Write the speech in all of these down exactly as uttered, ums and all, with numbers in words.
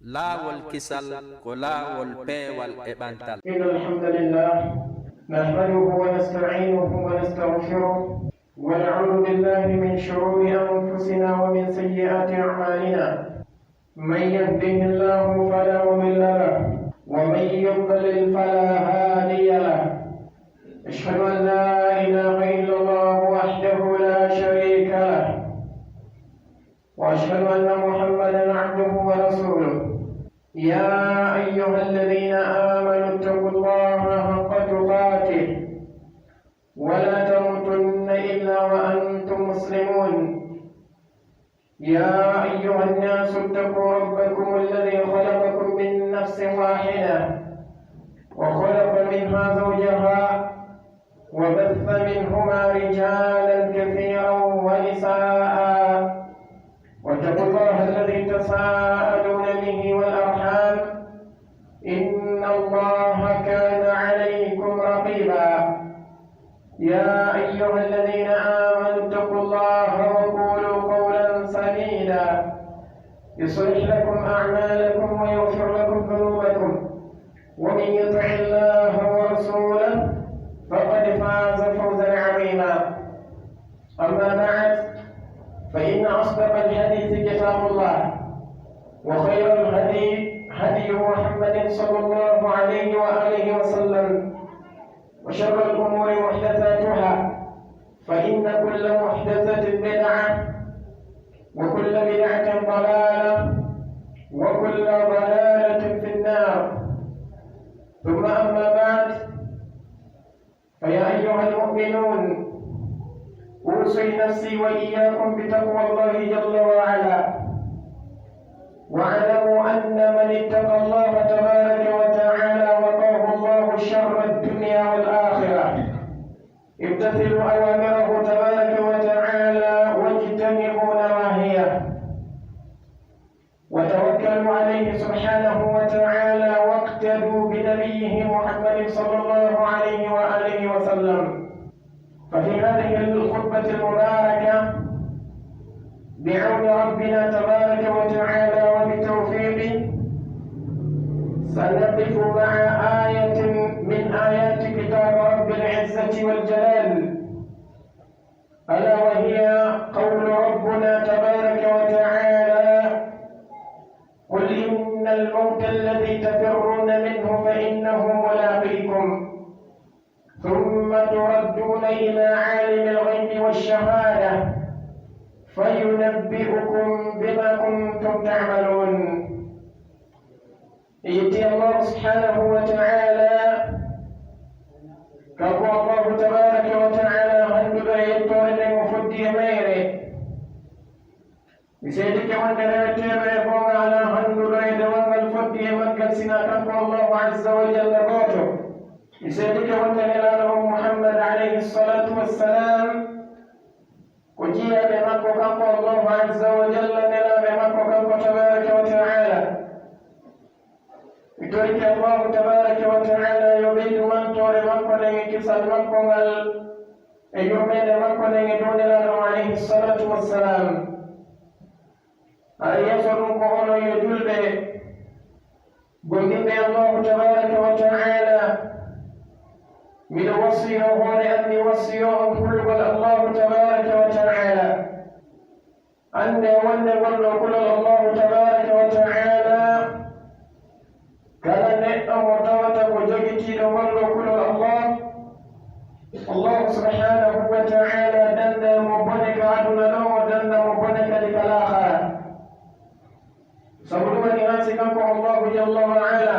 Laawol kisal ko laawol peewal e ɓantal. إن الحمد لله نحمده ونستعينه ونستغفره ونعوذ بالله من شرور أنفسنا ومن سيئات أعمالنا. من يهده الله فلا مضل له ومن يضلل فلا هادي له. أشهد أن لا إله إلا الله وحده لا شريك له. وأشهد أن محمدا عبده ورسوله. يا أيها الذين آمنوا اتقوا الله حق تقاته ولا تموتن إلا وأنتم مسلمون. يا أيها الناس اتقوا ربكم الذي خلقكم من نفس واحدة وخلق منها زوجها وبث منهما رجالا كثيرا ونساء واتقوا الله الذي تساءلون به والأرحام إن الله كان عليكم رقيبا. يا أيها الذين آمنوا اتقوا الله وقولوا قولا سديدا يصلح لكم أعمالكم ويغفر لكم ذنوبكم ومن يطع الله ورسوله فقد فاز فوزا عظيما. أما بعد، فإن أصدق الحديث كتاب الله، وخير الهدي هدي محمد صلى الله عليه وآله وسلم، وشر الأمور محدثاتها، فإن كل محدثة بدعة، وكل بدعة ضلالة، وكل ضلالة في النار. ثم أما بعد، فيا أيها المؤمنون، أوصي نفسي وإياكم بتقوى الله جل وعلا، واعلموا أن من اتقى الله تبارك وتعالى وقاه الله شر الدنيا والآخرة. امتثلوا أوامره تبارك وتعالى واجتنبوا نواهيه. وتوكلوا عليه سبحانه وتعالى واقتدوا بنبيه محمد صلى الله عليه وآله وسلم. ففي هذه الخطبة المباركة بعون ربنا تبارك وتعالى وبتوفيقه سنقف مع آية من آيات كتاب رب العزة والجلال، ألا وهي قول ربنا تبارك وتعالى: قل إن الموت الذي تفرون منه فإنه ملاقيكم ثم تردون إلى عالم الغيب والشهادة فينبئكم بما كنتم تعملون. E yetti Allahu subhanahu wa ta'ala, kanko Allahu tabaraka wa ta'ala, hannduɗo e yettoore nden, o foddi e mayre. Mi seedike wonde reweteeɗo e goonga alaa, hannduɗo e dewal ngal foddi e maggal, sinaa kanko Allahu azza wa jalla gooto. Mi seedike wonde Nelaaɗo on Muhammad alayhi salatu wassalam, ko jiyaaɓe makko kanko Allahu azza wa jalla, nelaaɓe makko kanko tabaraka wa ta'ala. Mi torike Allahu tabaraka wa ta'ala yo ɓeydu mantoore makko nden e kisal makko ngal e yurmeende makko nden e dow Nelaaɗo on alayhi salatu wassalam. Aɗa yeeso ɗum ko onon yo julɓe, gomɗinɓe Allahu tabaraka wa ta'ala, miɗo wasiyoo hoore an, mi wasiyoo on hulugol Allahu tabaraka wa ta'ala. Anndee wonde ngol ɗoo kulol Allahu tabaraka wa ta'ala, kala neɗɗo mo tawata ko jogitiiɗo ngol ɗoo kulol Allah, Allahu subhanahu wa ta'ala dandan mo bone ka aduna ɗoo, o danda mo bone kadi ka laakhara. Sabu ɗum waɗi hansi kanko Allahu jalla wa ala,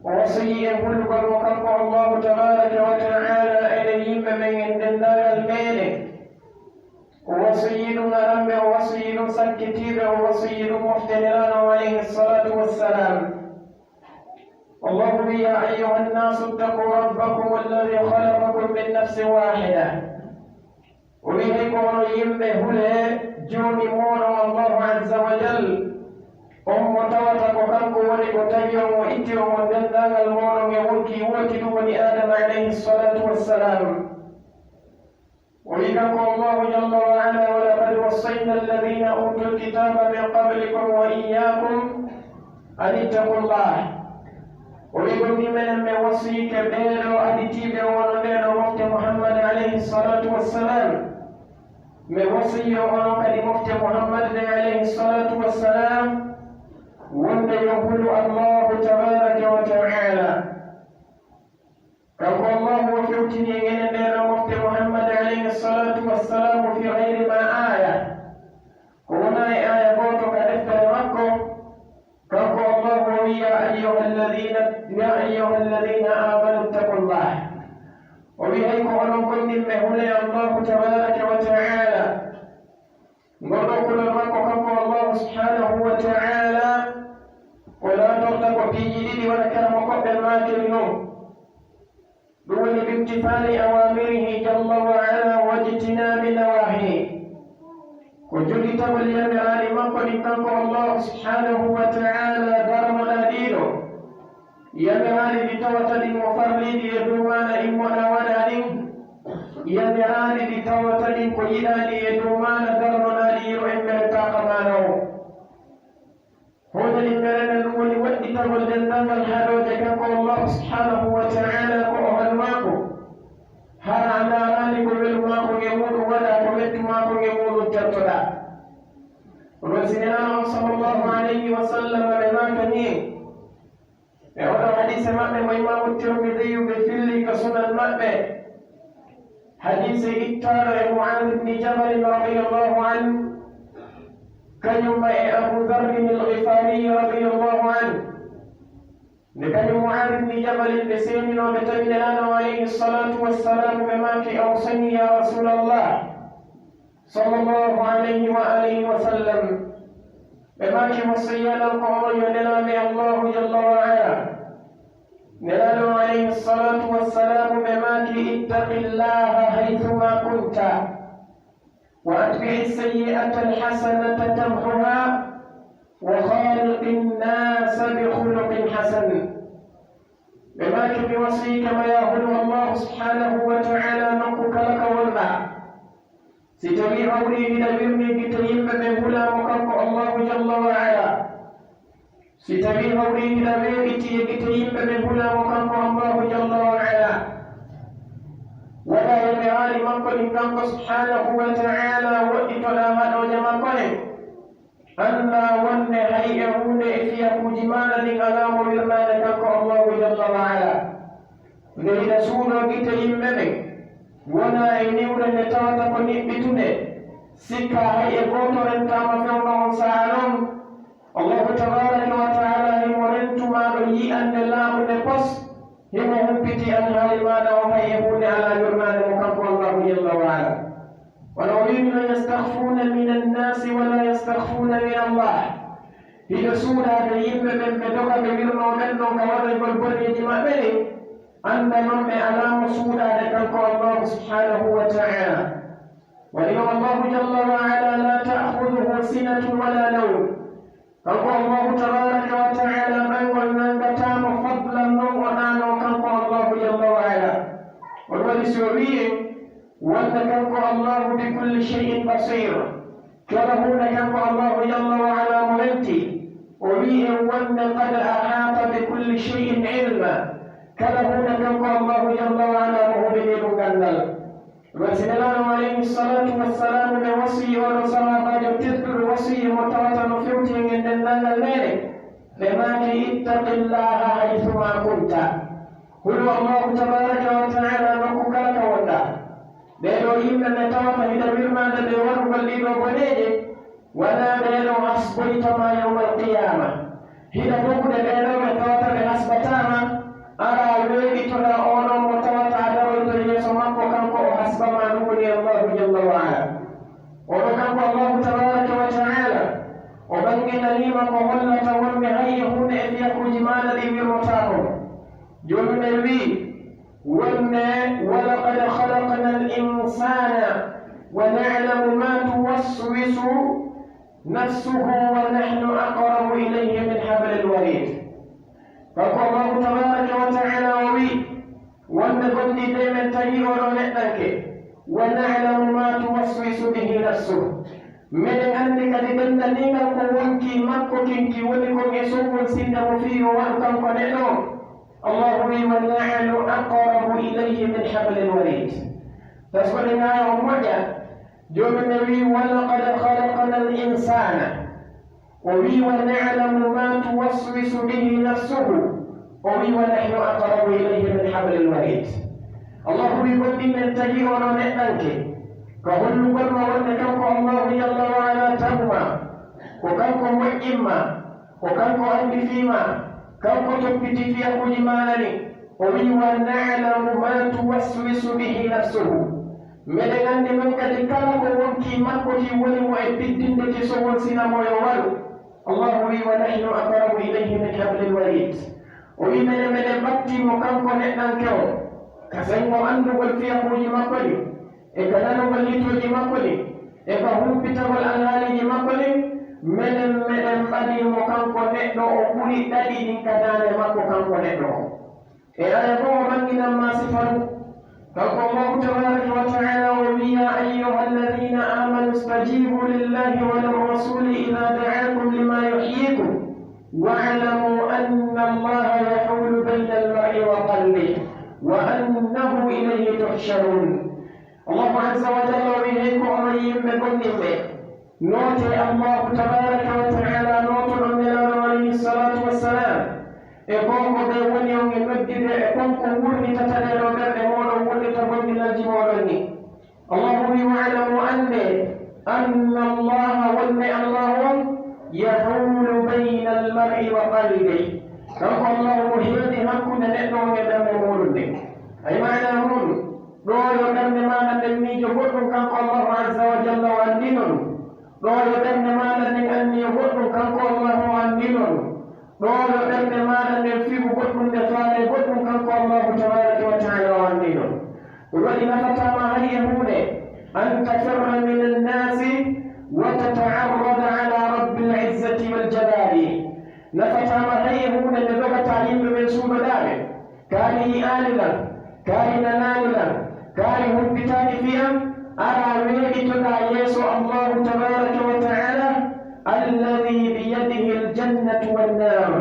o wasiyii en hulugol mo kanko Allahu tabaraka wa ta'ala enen yimɓe ɓen e denndaangal meɗen. O wasiyii ɗum aranɓe, o wasiyii ɗum sakkitiiɓe, o wasiyii ɗum mofte Nelaaɗo on alayhi salatu wassalam. Allahu wi'i: يا أيها الناس اتقوا ربكم الذي خلقكم من نفس واحدة. O wi'i: Hey ko onon yimɓe, hulee Joomi mooɗon Allahu azza wa jal, on mo tawata ko kanko woni ko tagi on, o itti on, on denndaangal mooɗon e wonkii wooti, ɗum woni Aadama alayhi salatu wassalam. O wi'i kanko Allahu jalla wa ala: ولقد وصينا الذين أوتوا الكتاب من قبلكم وإياكم أن اتقوا الله. O wi'i, gomɗii menen men wasiyike ɓee ɗoo aditiiɓe wano ndee ɗoo mofte Muhammad alayhi salatu wassalam. Men wasiyi on onon kadi mofte Muhammad nde alayhi salatu wassalam, wonde yo hulu Allahu tabaraka wa ta'ala. Kanko Allahu o fewtini e enen ndee ɗoo mofte Muhammad alayhi salatu wassalam fi ghayri ma aya. Ko wonaa e aya gooto ka deftere makko, kanko Allahu o wi'i, يا أيها الذين، يا أيها الذين آمنوا اتقوا الله. O wi'i, hay ko onon gomɗinɓe, hulee Allahu tabaraka wa ta'ala. Ngol ɗoo kulol makko kanko Allahu subhanahu wa ta'ala, ko laatorta ko piiji ɗiɗi wano kala mo koɗɗen maakiri non. Ɗum woni بامتثال أوامره جل وعلا واجتناب نواهيه. Ko jogitagol yamiraaɗi makko ɗin kanko Allahu subhanahu wa ta'ala, darnoɗaa ɗii ɗoo. Yamiraaɗi ɗi tawata ɗin mo farliiɗi e dow maa na immoɗaa waɗaa ɗin. Yamiraaɗi ɗi tawata ɗin ko yiɗaaɗi e dow maa na darnoɗaa ɗi, yiɗo emmere taaqa maa na o. Huunde ɗin mereɗen ɗum woni waɗɗitagol denndaangal haɗooje kanko Allahu subhanahu wa ta'ala ko o haɗu maa ko. Hara a ndaaraali ko welu maa kon e muuɗum waɗaa, ko mettu maa kon e muuɗum tertoɗaa. Ɗum waɗi si Nelaaɗo on sallallahu alayhi wa sallam ɓe maaka nii, e oo ɗoo hadiise maɓɓe mo Imaamu Tirmidiyyu ɓe filli ka Sunan maɓɓe, hadiise ittaaɗo e Mu'aaz ibn Jabal radiyallahu anhu, kañum e Abu Dharrin al-Ghifari radiyallahu anhu. Nde kañum Mu'aaz ibn Jabal ɓe seeninoo, ɓe tawi Nelaaɗo alayhi salatu wassalam, ɓe maaki, أوصني يا رسول الله صلى الله عليه وآله وسلم. Ɓe maaki, wasiyyaa lan ko on, yo Nelaaɗo Allahu jalla wa ala. Nelaaɗo alayhi salatu wassalam ɓe maaki, اتق الله حيثما كنت وأتبع السيئة الحسنة تمحها وخالق الناس بخلق حسن. Ɓe maaki, mi wasiyike ma, yaa hulu Allahu subhanahu wa ta'ala nokku kala ka wonɗaa. Si tawii hawrii hiɗa wirnii gite yimɓe ɓen, hulaa mo kanko Allahu jalla wa ala. Si tawii hawrii hiɗa weeɓitii e gite yimɓe ɓen, hulaa mo kanko Allahu jalla wa ala. Waɗaa yamiraaɗi makko ɗin kanko subhanahu wa ta'ala, woɗɗitoɗaa haɗooje makko ɗen. Anndaa wonde hay e huunde e fiyakuuji maaɗa ɗin alaa mo wirnaade kanko Allahu jalla wa ala. Nde hiɗa suuɗoo gite yimɓe ɓen, wonaa e niwre nde tawata ko niɓɓitunde, sikkaa hay e gooto rentaama fewndo on saa'a non, Allahu tabaaraka wa ta'ala himo rentu maa ɗon yi'annde laaɓunde pos, himo humpiti alhaali maaɗa on, hay e huunde alaa wirnaade mo kanko Allahu jalla wa ala. Wano o wi'iri non, يستخفون من الناس ولا يستخفون من الله. Hiɓe suuɗaade yimɓe ɓen, ɓe doga ɓe wirnoo ɓen ɗon ka waɗoygol boneeji maɓɓe ɗin, annda non ɓe alaa mo suuɗaade kanko Allahu subhanahu wa ta'ala. Waɗi non Allahu jalla wa ala, لا تأخذه سنة ولا نوم. Kanko Allahu tabaaraka wa ta'ala, ɓayngol nanngataa mo, fadlan non o ɗaanoo kanko Allahu jalla wa ala. On waɗi si o wi'i en, wonde kanko Allahu بكل شيء بصير. Kala huunde kanko Allahu jalla wa ala mo renti. O wi'i en wonde قد أحاط بكل شيء علما. Kala huunde kanko Allahu jalla wa ala mo huɓinii ɗum ganndal. Ɗum waɗi si Nelaaɗo alayhi salatu wassalam ɓe wasiyii oo ɗoo sahaabaajo tedduɗo, wasiyee mo tawata no fewti e ngen denndaangal meere, ɓe maaki, اتق الله حيثما كنت. Hulu Allahu tabaaraka wa ta'ala nokku kala ka wonɗaa. Ɓee ɗoo yimɓe ɓe tawata hiɗa wirnaade ɓe waɗugol ɗii ɗoo boneeji, wanaa ɓee ɗoo hasboyta ma yawmal qiyaama. Hiɗa dogude ɓee ɗoo ɓe tawata ɓe hasbataa ma, araa weeɓitoɗaa oo ɗoo mo tawata a daroyto yeeso makko, kanko o hasba ma, ɗum woni Allahu jalla wa ala. Oo ɗoo kanko Allahu tabaaraka wa ta'ala, o ɓannginanii ma ko hollata wonde hay e huunde e fiyakuuji maaɗa ɗin wirnotaako mo. Jooni men wi'i, wonde, ولقد خلقنا الإنسان ونعلم ما توسوس نفسه ونحن أقرب إليه من حبل الوريد. Kanko Allahu tabaaraka wa ta'ala o wi'i, wonde gomɗii de men tawi oo ɗoo neɗɗanke, ونعلم ما توسوس به نفسه. Meɗen anndi kadi denndaningal ko wonkii makko kin ki woni kon e sowwol sinna mo fii yo waɗu kanko neɗɗo on. Allahu wi'i, "Wa nahnu aqrabu ilayhi min hablil warid." Taskoɗen aaya on moƴƴa, Joomi men wi'i, "Wa laqad khalaqnal insana." O wi'i, "Wa na'lamu ma tuwaswisu bihi nafsuhu." O wi'i, "Wa nahnu aqrabu ilayhi min hablil warid." Allahu wi'i, "Goɗɗin men tagi on o neɗɗanke, ka hollugol ma wonde kanko Allahu jalla wa ala tagu ma, ko kanko moƴƴin ma, ko kanko anndi fii ma, kanko toppiti fiyakuuji maa ɗin." O wi'i, "Wa na'lamu ma tuwaswisu bihi nafsuhu." Meɗen anndi men kadi kala ko wonkii makko kin woni mo e biddinde ki sowwol sinna mo yo waɗu. Allahu wi'i, "Wa nahnu aqrabu ilayhi min hablil warid." O wi'i, "Menen, meɗen ɓattii mo kanko neɗɗanke on, ka senngo anndugol fiyakuuji makko ɗin, e ka nanugol yitooji makko ɗin, e ka humpitagol alhaaliiji makko ɗin, menen, meɗen ɓadii mo kanko neɗɗo o ɓuri ɗaɗi ɗin ka daande makko kanko neɗɗo on." E aaya goo o ɓanginan ma sifa ɗum. Kanko Allahu tabaraka wa ta'ala o wi'i, "Ya ayyuha alladhina amanu istajibu lillahi wa lirrasuli idha da'akum lima yuhyikum, wa'lamu anna Allaha yahulu bayna al-mar'i wa qalbih, wa annahu ilayhi tuhsharun." Allahu azza wa jalla o wi'i, "Hey ko onon yimɓe gomɗinɓe, nootee Allahu tabaraka wa ta'ala, nootoɗon Nelaaɗo alayhi salatu wassalam, e kon ko ɓe woni on e noddirde, e kon ko wurnitata ɗee ɗoo ɓerɗe mooɗon, wurnita gomɗinalji mooɗon ɗin." Allahu wi'i, "Wa'lamu, anndee, anna Allaha, wonde Allahu on, yahulu bayna al-mar'i wa qalbih." Kanko Allahu mo heedi hakkunde neɗɗo on e ɓernde muuɗum nden. Ay maanaa muuɗum, ɗoo yo ɓernde maaɗa nden miijo goɗɗum, kanko Allahu azza wa jalla o anndino ɗum. Ɗoo yo ɓernde maaɗa nden anniyo goɗɗum, kanko Allahu o anndino ɗum. Ɗoo yo ɓernde maaɗa nden fiɓu goɗɗum, nde faale goɗɗum, kanko Allahu tabaraka wa ta'ala o anndino ɗum. Ko waɗi nafataa ma hay e huunde, an tafirra min annaasi wa tata'arrada ala rabbil izzati wal jalali. Nafataa ma hay e huunde nde dogataa yimɓe ɓen suuɗoɗaa ɓe. Kaari yi'aali lan, kaari nanaali lan, kaari humpitaali fii an, araa weeɓitoɗaa yeeso Allahu tabaraka wa ta'ala, alladhi biyadihi aljannatu wannar.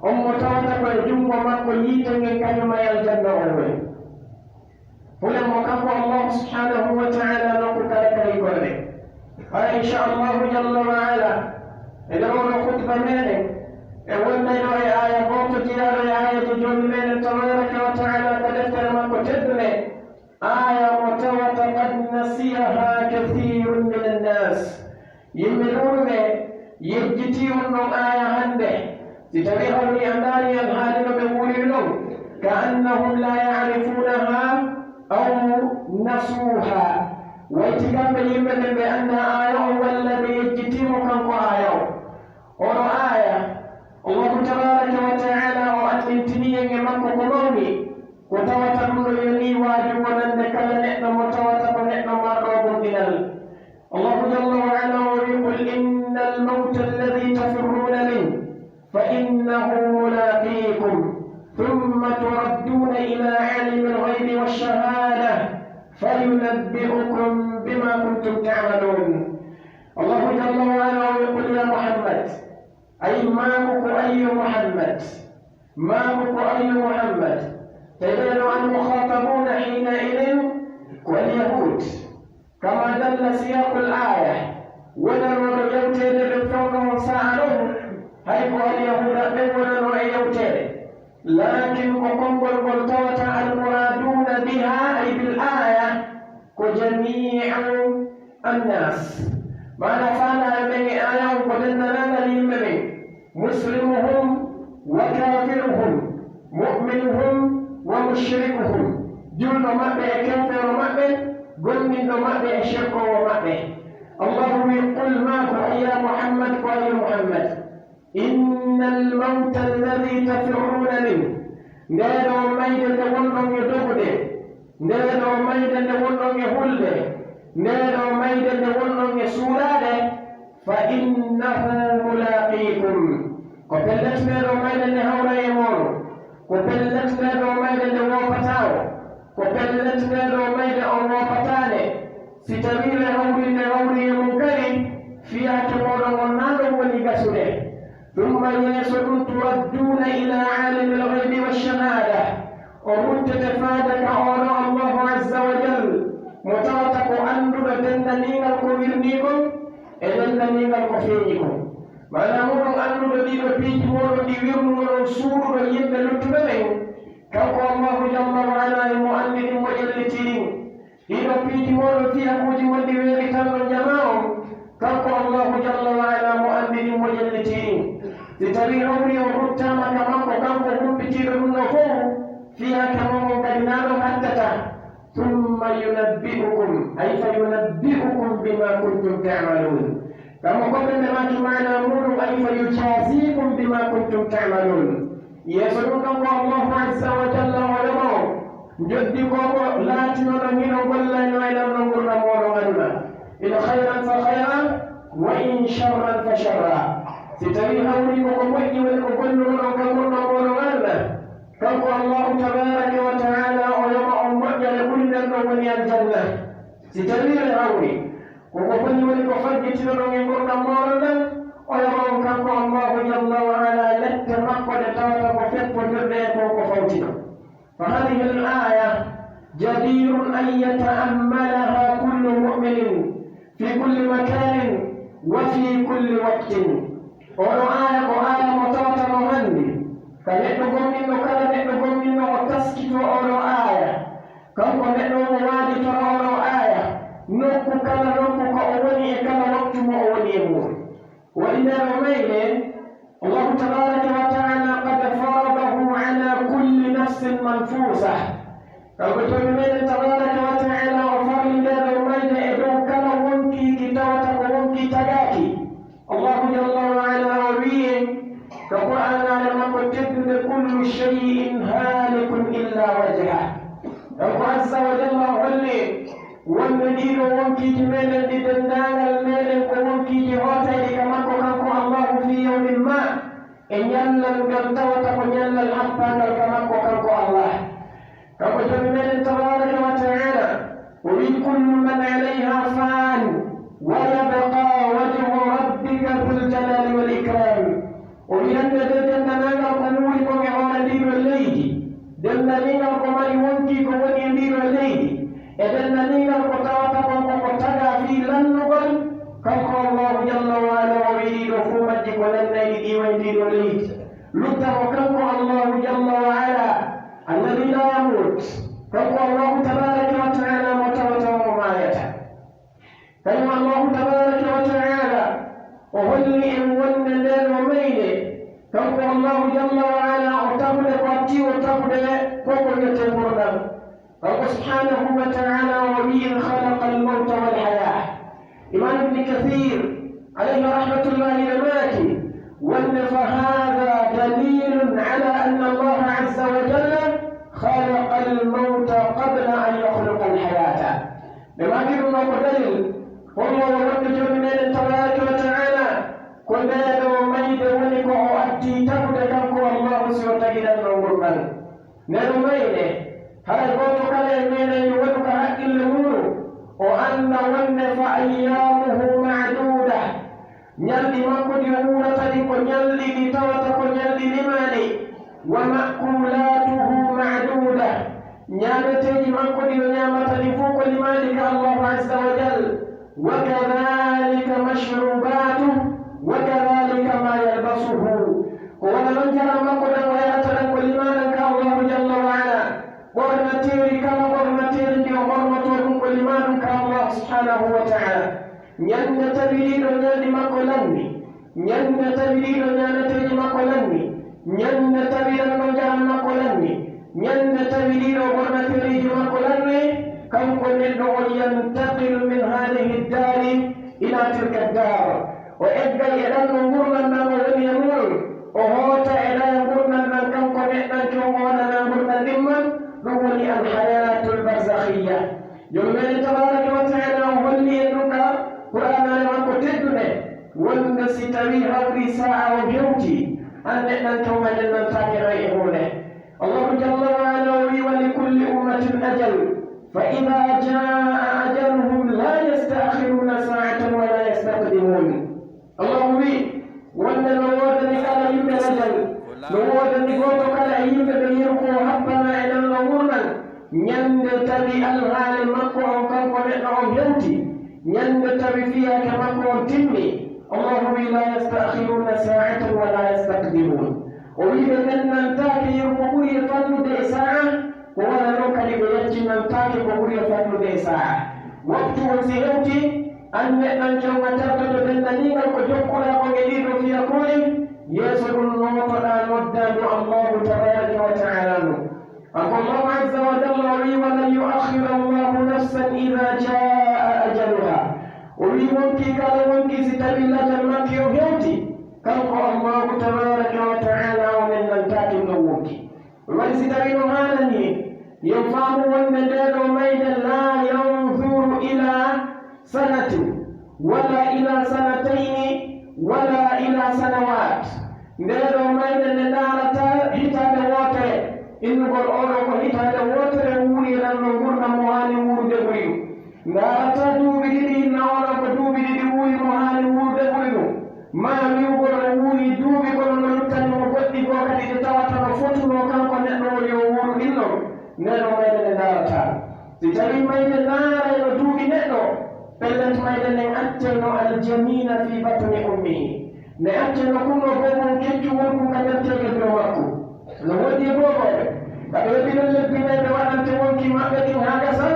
On mo tawata ko e junngo makko yiite ngen kañum e aljanna on woni. Hulen mo kanko Allahu subhanahu wa ta'ala nokku kala ka hikkorde. Hara, insha Allahu jalla wa ala, e nder oo ɗoo khutba meɗen, e wonday ɗoo e aaya gooto jiyaaɗo e aayeeje Joomi meɗen tabaraka wa ta'ala ka deftere makko teddunde, aaya mo tawata qad nasiyaha kathirun min annas. Yimɓe ɗuuɗuɓe yejjitii on ɗon aaya hannde. Si tawii hawri a ndaarii alhaali no ɓe wuuriri non, ka annahum la ya'rifunaha aw nasuha. Wayti kamɓe yimɓe ɓen ɓe anndaa aaya on walla ɓe yejjitii mo kanko aaya on. Oɗo aaya, Allahu tabaraka wa ta'ala o anndintinii en e makko ko mawni, ko tawata ɗum no yonii waaju wonande kala neɗɗo mo tawata ko neɗɗo marɗo gomɗinal. Allahu jalla wa ala o wi'i, "Qul innal mawta alladhi tafirruna min, fa innahu mulaqikum, thumma turadduna ila alimil ghaybi wash shahada, fayunabbi'ukum bima kuntum ta'malun." Allahu jalla wa ala o wi'i, "Qul ya Muhammad," ay maaku ko, "Ayyo Muhammad," maaku ko, "Ayyo Muhammad," tawi ɓee ɗoo al mukhatabuna hina idin ko al yahud. Kama dalla siyaqul aaya, wonanooɗo yewteede ɓen fewndo on sa'a ɗon, hay ko Alyahuuda ɓen wonanoo e yewteede. Laakin ko konngol ngol tawata almuraaduna biha ay bil aaya, ko jamii'u annaas. Maana faanaaɓe ɓen e aaya on ko denndaangal yimɓe ɓen. Muslimuhum wa kaafiruhum, mu'minuhum wa mushrikuhum, julɗo maɓɓe e keefeero maɓɓe, gomɗinɗo maɓɓe e shirkoowo maɓɓe. Allahu wi'i, "Qul," maaku, ay yaa Muhammad, ko ay yo Muhammad, "innal mawta alladhi tafirruuna min," ndee ɗoo mayde nde wonɗon e dogude, ndee ɗoo mayde nde wonɗon e hulde, ndee ɗoo mayde nde wonɗon e suuɗaade, "fa innahu mulaaqiikum." Ko pellet, ndee ɗoo mayde nde hawray e mooɗon. Ko pellet, ndee ɗoo mayde nde woopataa on. Ko pellet, ndee ɗoo mayde on woopataa nde. Si tawii nde hawrii, nde hawrii e mon kadi, Fiyaake mooɗon on naa ɗon woni gasude. Thumma, yeeso ɗun, turadduuna ilaa aalimil ghaybi wash-shahaada, on ruttete faade ka on Allahu Azza wa Jal, mo tawata ko annduɗo denndaniingal ko wirnii kon e denndaniingal ko feeñi kon. Maanaa muuɗun annduɗo ɗii ɗoo piiji mooɗon ɗi wirnunoɗon suuɗuɗon yimɓe luttuɓe ɓen, kanko Allahu Jalla wa Alaa himo anndi ɗin mo ƴellitii ɗin. Ɗii ɗoo piiji mooɗon, fiyakuuji mon ɗi weeɓitanɗon jamaa on, kanko Allahu Jalla wa Alaa mo anndi ɗin mo ƴellitii ɗin. Si tawii hawri on ruttaama ka makko, kanko humpitiiɗo ɗun ɗoo fow, fiyaake mon on kadi naa ɗon hattata. Thumma yunabbi'ukum, ay fa yunabbi'ukum bima kuntum ta'malun. Kammo ko ɓe ɓe maaki maanaa muuɗun, ay fa yujaazikum bima kuntum ta'malun. Yeeso ɗun ɗon ko Allahu Azza wa Jalla o yoɓa on, njoddi ko ko laatinoɗon hiɗon gollano e ɗon ɗon ngurndan mooɗon aduna. In khayran fa khayran, wa in sharran fa sharra. Si tawii hawri ko ko moƴƴi woni ko gollunoɗon ka ngurndan mooɗon aduna, kanko Allahu tabaaraka wa ta'ala o yoɓa on moƴƴere ɓuri nden ɗon woni aljanna. Si tawii hawri ko ko boni woni ko faggitinoɗon e ngurndan mooɗon ɗan, o yoɓa on kanko Allahu Jalla wa Ala lette makko ɗe tawata ko feppondirɗe e kon ko fawti ɗon. Fa hadihil aaya jadiirun an yata'ammalaha kullu mu'minin fi kulli makaanin wa fi kulli waqtin. Oo ɗoo aaya ko aaya mo tawata no handi ka neɗɗo gomɗinɗo, kala neɗɗo gomɗinɗo o taskitoo oo ɗoo aaya. Kanko neɗɗo on o waajitora oo ɗoo aaya nokku kala nokku ka o woni e kala waktu mo o woni e mu'un. Waɗi nder o mayre, Allahu tabaaraka wa ta'ala qad faradahu ala kulli nafsin manfuusa. Kanko Joomi meɗen tabaaraka wa ta'ala o farli nder o mayre e dow kala wonkiiki tawata ko wonkii tagaaki. Allahu Jalla wa Ala o wi'i en ka Qur'aanaare makko teddunde, "Kullu shay'in haalikun illa wajhah." Kanko Azza wa Jalla o holli en wonde ɗii ɗoo wonkiiji meɗen ɗi denndaangal meɗen ko wonkiiji hooteeɗi ka makko kanko Allahu fii yawmin ma, e ñallal ngal tawata ko ñallal happaangal ka makko kanko Allah. Kanko Joomi meɗen tabaaraka wa ta'ala, o wi'i, "Kullu man alayha fan, wa yabqa wajhu rabbika dhul jalali wal ikram." O wi'i, "Hannde de denndaangal ko wuuri kon e hoore ndii ɗoo leydi, denndaangal ko mari wonkii ko woni e ndii ɗoo leydi, e denndaangal ko tawata kon ko ko tagaa fii lannugol, kanko Allahu Jalla wa Ala o wi'i ɗii ɗoo fuu majji ko lannayɗi ɗii wa'i ndii ɗoo leydi. Lutta mo kanko Allahu Jalla wa Ala, alladhi la yamut, kanko Allahu tabaaraka wa ta'ala mo tawata mo maayataa." Kañum Allahu tabaaraka wa ta'ala o holli en wonde ndee ɗoo mayde, kanko Allahu Jalla wa Ala o tagude ko adii o tagude ko ko wi'etee ngurndan. Kanko subhaanahu wa ta'ala o wi'i, "Khalaqal mawta wal hayaah." Imaam Ibn Kathiir, alayhi rahmatullahi, o maaki wonde, "Fa haadha daliilun ala anna Allaha azza wa jalla khalaqal mawta qabla an yakhluqal hayaata." Ɓe maaki ɗum ɗoo ko dalil holloowo wonde Joomi meɗen tabaaraka wa ta'ala ko ndee ɗoo mayde woni ko o adii tagude kanko Allahu si o tagiranno ngurndan. Nden o mayde, haray gooto kala e meɗen yo waɗu ka haqqille muuɗum, o annda wonde fa ayyaamuhu ma'duuda. Ñalɗi makko ɗi o wuurata ɗin ko ñalɗi ɗi tawata ko ñalɗi limaaɗi. Wa ma'kuulaatuhu ma'duuda. Ñaameteeji makko ɗi o ñaamata ɗin fow ko limaaɗi ka Allahu azza wa jal. Wa kadhaalika mashruubaatuhu, wa kadhaalika maa yalbasuhu. Ko wano non njaram makko ɗan o yarata ɗan ko limaaɗan ka Allahu jalla wa ala. Ɓornateeri kala ɓornateeri ndi o ɓornotoo ɗun ko limaaɗun ka Allahu subhaanahu wa ta'ala. Ñande tawi ɗii ɗoo ñalɗi makko lanni, ñande tawi ɗii ɗoo ñaameteeji makko lanni, ñande tawi ɗan ɗoo njaram makko lanni, ñande tawi ɗii ɗoo ɓornateeriiji makko lanni, kanko neɗɗo on yantaqilu min haadihi ddaari ilaa tilka ddaar. O eggay e ɗan ɗoo ngurndan ɗan o woni e muɗum, o hoota e ɗaya ngurndan ɗan kanko neɗɗanke on o wonana ngurndan ɗimmal, ɗum woni alhayaatul barzakhiyya. Joomi meɗen tabaaraka wa ta'aala o holli en ɗum ka Qur'aanaare makko teddunde, wonde si tawii hawri saa'a on hewtii, an neɗɗanke on a ñannantaake hay e huunde. Allahu jalla wa ala o wi'i, "Wa li kulli ummatin ajal, fa idha jaa'a ajaluhum la yasta'khiruuna saa'atan wa la yastaqdimuun." Allahu wi'i, wonde no woodani kala yimɓe lajal, no woodani gooto kala e yimɓe ɓe yeru ko happana e nanno ngurndan, ñande tawi alhaali makko on kanko neɗɗo on hewti, ñande tawi fiyaake makko on timmi. Allahu wi'i, "La yasta'khiruna sa'atan wa la yastaqdimun." O wi'i, ɓe nennantaake yeru ko ɓuri e fannude e saa'a, ko wano non kadi ɓe yaccinantaake ko ɓuri e fannude e saa'a. Waktu on si hewti, an neɗɗanke on a tardoto denndaningal ko jokkuɗaa kon e ɗii ɗoo fiyakuuɗe, yeeso ɗun nootoɗaa noddaandu Allahu tabaaraka wa ta'ala ndun. Kanko Allahu azza wa jalla o wi'i, "Wa lan yu'akhkhira Allahu nafsan idha jaa'a ajaluha." O wi'i, wonkii kala wonkii si tawii lajal makki on hewti, kanko Allahu tabaaraka wa ta'ala o nennantaake ndun wonkii. Ɗun waɗi si tawii no haanani en, yo en faamu wonde ndee ɗoo mayde laa yanzuru ilaa sanatin, wala ilaa sanatayni, wala ilaa sanawaat. Ndee ɗoo mayde nde ndaarataa hitaande wootere, innugol oo ɗoo ko hitaande wootere wuuri e nanno ngurndan mo haani wuurude ɓuri ɗun. Ndaarataa duuɓi ɗiɗi, hinna oo ɗoo ko duuɓi ɗiɗi wuuri mo haani wuurude ɓuri ɗun. Maa wi'ugol o wuuri duuɓi kono no luttani mo goɗɗi goo kadi ɗi tawata no fotunoo kanko neɗɗo on yo wuuru ɗin non, ndee ɗoo mayde nde ndaarataa. Si tawii mayde ndaarayno duuɓi neɗɗo, pellet mayde nden accayno aljaniina fii batni ummihi. Nde accayno kun no boobun keccun wonku ka nder teege biro makku. No woodi e boobooɓe, ka ɓe heɓi ɗon lebbi nayi ɓe waɗante wonkii maɓɓe kin haa gasa,